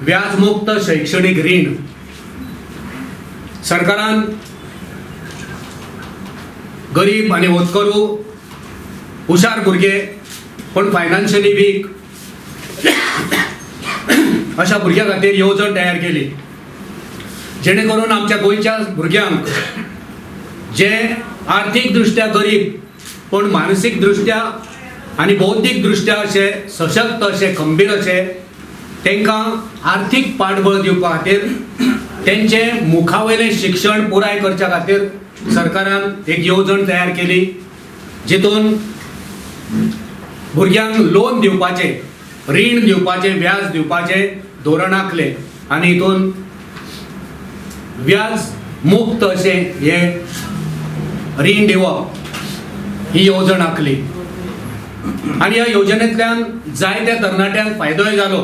व्याजमुक्त शैक्षणीक रीण. सरकारान गरीब आनी होतकरू हुशार भुरगे पण फायनान्शियली वीक अशा भुरग्यां खातीर येवजण तयार केली, जेणे करून आमच्या गोंयच्या भुरग्यांक जे आर्थीक दृश्ट्या गरीब पण मानसीक दृश्ट्या आनी बौद्धीक दृश्ट्या अशे सशक्त, अशे खंबीर, अशे तांकां आर्थीक पाठबळ दिवपा खातीर, तेंचें मुखावयलें शिक्षण पुराय करच्या खातीर सरकारान एक येवजण तयार केली, जितून भुरग्यांक लोन दिवपाचें, रीण दिवपाचें, व्याज दिवपाचें धोरण आंखलें आनी हितून व्याज मुक्त अशें हें रीण दिवप ही येवजण आंखली. आनी ह्या येवजणेंतल्यान जायत्या तरणाट्यांक फायदोय जालो.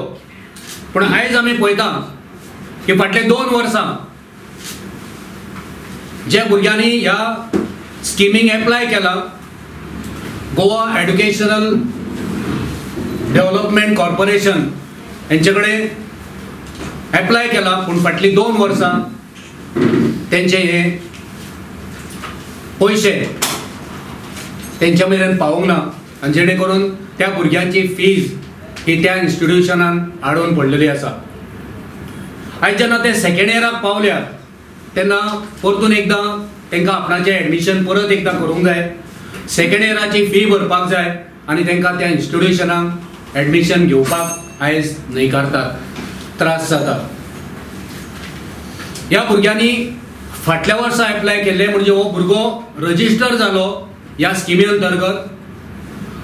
पूण आयज आमी पळयता की फाटले 2 वर्सां ज्या भुरग्यांनी ह्या स्किमीक एप्लाय केला, गोवा एड्युकेशनल डेव्हलपमेंट कॉर्पोरेशन हेंचे कडेन एप्लाय केला, पूण फाटलीं 2 वर्सां तेंचे हे पयशे तेंच्या मेरेन पावूंक ना आनी जेणे करून त्या भुरग्यांची फीज ही त्या इन्स्टिट्युशनान आडोवन पडलेली आसा. आयज जेन्ना ते सेकेंड इयराक पावल्या तेन्ना परतून एकदां तांकां आपणाचें एडमिशन परत एकदां करूंक जाय, सेकेंड इयराची फी भरपाक जाय आनी तांकां त्या इन्स्टिट्युशनाक एडमिशन घेवपाक आयज न्हयकारतात, त्रास जाता. ह्या भुरग्यांनी फाटल्या वर्सा एप्लाय केल्ले, म्हणजे हो भुरगो रजिस्टर जालो ह्या स्किमी अंतर्गत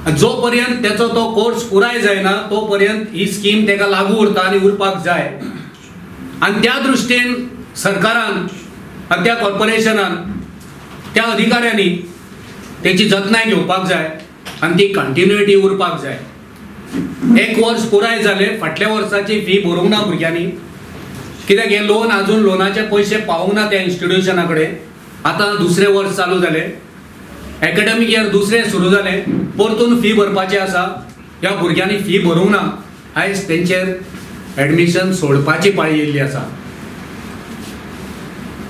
आनी जो पर्यंत तेचो तो कोर्स पुराय जायना तो पर्यंत ही स्कीम ताका लागू उरता आनी उरपाक जाय. आनी त्या दृश्टीन सरकारान आनी त्या कॉर्पोरेशनान, त्या अधिकाऱ्यांनी तेची जतनाय घेवपाक जाय आनी ती कंटिन्युइटी उरपाक जाय. एक वर्स पुराय जालें, फाटल्या वर्साची फी भरूंक ना भुरग्यांनी, कित्याक हे लोन अजून लोनाचे पयशे पावूंक ना त्या इन्स्टिट्युशना कडेन. आतां दुसरें वर्स चालू जालें, एकाडेमीक इयर दुसरें सुरू जालें, परतून फी भरपाची आसा. ह्या भुरग्यांनी फी भरूंक ना. आयज तेंचेर एडमिशन सोडपाची पाळी येयल्ली आसा.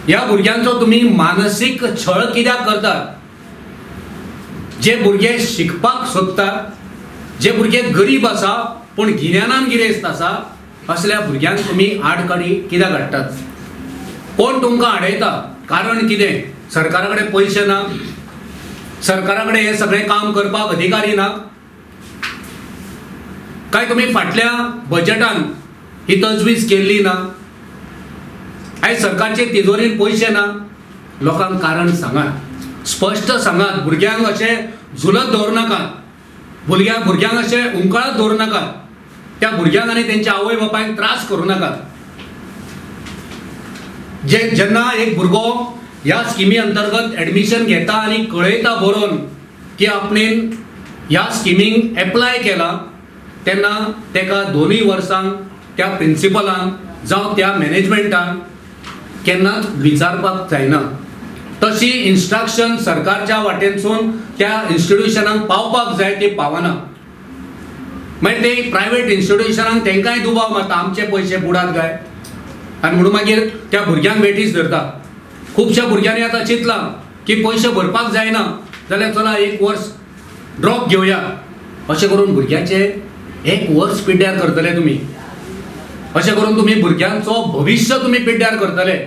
ह्या भुरग्यांचो तुमी मानसीक छळ कित्याक करतात? जे भुरगे शिकपाक सोदतात, जे भुरगे गरीब आसा पूण गिन्यानान गिरेस्त आसा, असल्या भुरग्यांक तुमी आडखळी कित्याक हाडटात? कोण तुमकां आडयता? कारण कितें? सरकारा कडेन पयशे ना? सरकारा कडेन हें सगळें काम करपाक अधिकारी ना काय? तुमी फाटल्या बजेटान ही तजवीज केल्ली ना? आयज सरकारचे तिजोरीन पयशे ना? लोकांक कारण सांगात, स्पश्ट सांगात. भुरग्यांक अशें झुलत दवरूं नाकात, भुरग्यांक अशें हुमकळत दवरूं नाकात, त्या भुरग्यांक आनी तेंच्या आवय बापायक त्रास करूं नाकात. जे जेन्ना एक भुरगो ह्या स्किमी अंतर्गत एडमिशन घेता आनी कळयता बरोवन की आपणेन ह्या स्किमींक एप्लाय केला, तेन्ना तेका 2य वर्सांक त्या प्रिंसिपलान जावं त्या मॅनेजमेंटान केन्नाच विचारपाक जायना. तशी इन्स्ट्रक्शन सरकारच्या वाटेनसून त्या इन्स्टिट्युशनाक पावपाक जाय, ती पावना. मागीर ते प्रायवेट इन्स्टिट्युशनाक तांकांय दुबाव मारता, आमचे पयशे बुडात काय, आनी म्हणून मागीर त्या भुरग्यांक वेठीस धरता. खुबश्या भुरग्यांनी आतां चिंतलां की पयशे भरपाक जायना जाल्यार चला एक वर्स ड्रॉप घेवया. अशें करून भुरग्याचें एक वर्स पिड्ड्यार करतले तुमी. अशें करून तुमी भुरग्यांचो भविश्य तुमी पिड्ड्यार करतले.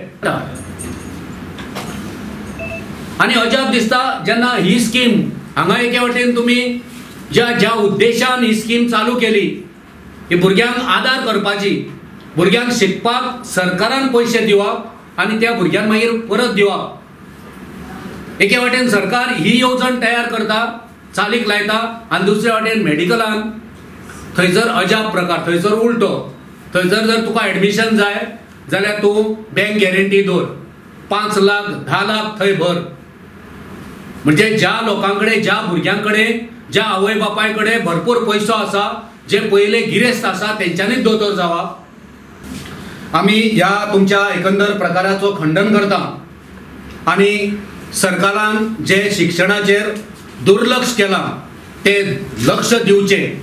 आनी अजाप दिसता जेन्ना ही स्कीम हांगा एके वटेन तुमी ज्या ज्या उद्देशान ही स्कीम चालू केली ही भुरग्यांक आदार करपाची, भुरग्यांक शिकपाक सरकारान पयशे दिवप आनी त्या भुरग्यांक मागीर परत दिवप, एके वाटेन सरकार ही येवजण तयार करता, चालीक लायता आनी दुसरे वाटेन मेडिकलान थंयसर अजाप प्रकार. थंयसर उल्टो. थंयसर जर तुका एडमिशन जाय जाल्यार तूं बँक गॅरंटी दवर, 5 लाख, 10 लाख थंय भर. म्हणजे ज्या लोकां कडेन, ज्या भुरग्यां कडेन, ज्या आवय बापाय कडेन भरपूर पयसो आसा, जे पयले गिरेस्त आसा, तेंच्यांनीच दोतोर जावप. आमी ह्या तुमच्या एकंदर प्रकाराचो खंडन करता आनी सरकारान जे शिक्षणाचेर दुर्लक्ष केलां ते लक्ष दिवचें.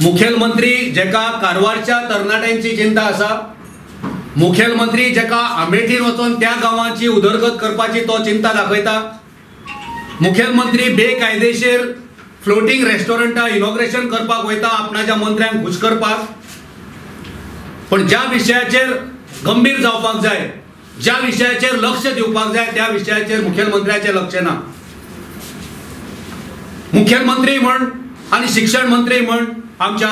मुखेलमंत्री जेका कारवारच्या तरणाट्यांची चिंता आसा, मुखेलमंत्री जेका आमेठीन वचून त्या गांवाची उदरगत करपाची तो चिंता दाखयता, मुखेलमंत्री बेकायदेशीर फ्लोटींग रेस्टॉरंटां इनॉग्रेशन करपाक वयता आपणाच्या मंत्र्यांक खूश करपाक. पण ज्या विशयाचेर गंभीर जावपाक जाय, ज्या विशयाचेर लक्ष दिवपाक जाय, त्या विशयाचेर मुखेलमंत्र्याचें लक्ष ना. मुखेलमंत्री म्हण आनी शिक्षण मंत्री म्हण आमच्या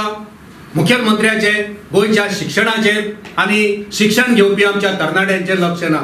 मुखेलमंत्र्याचे गोंयच्या शिक्षणाचेर आनी शिक्षण घेवपी आमच्या तरणाट्यांचेर लक्ष ना.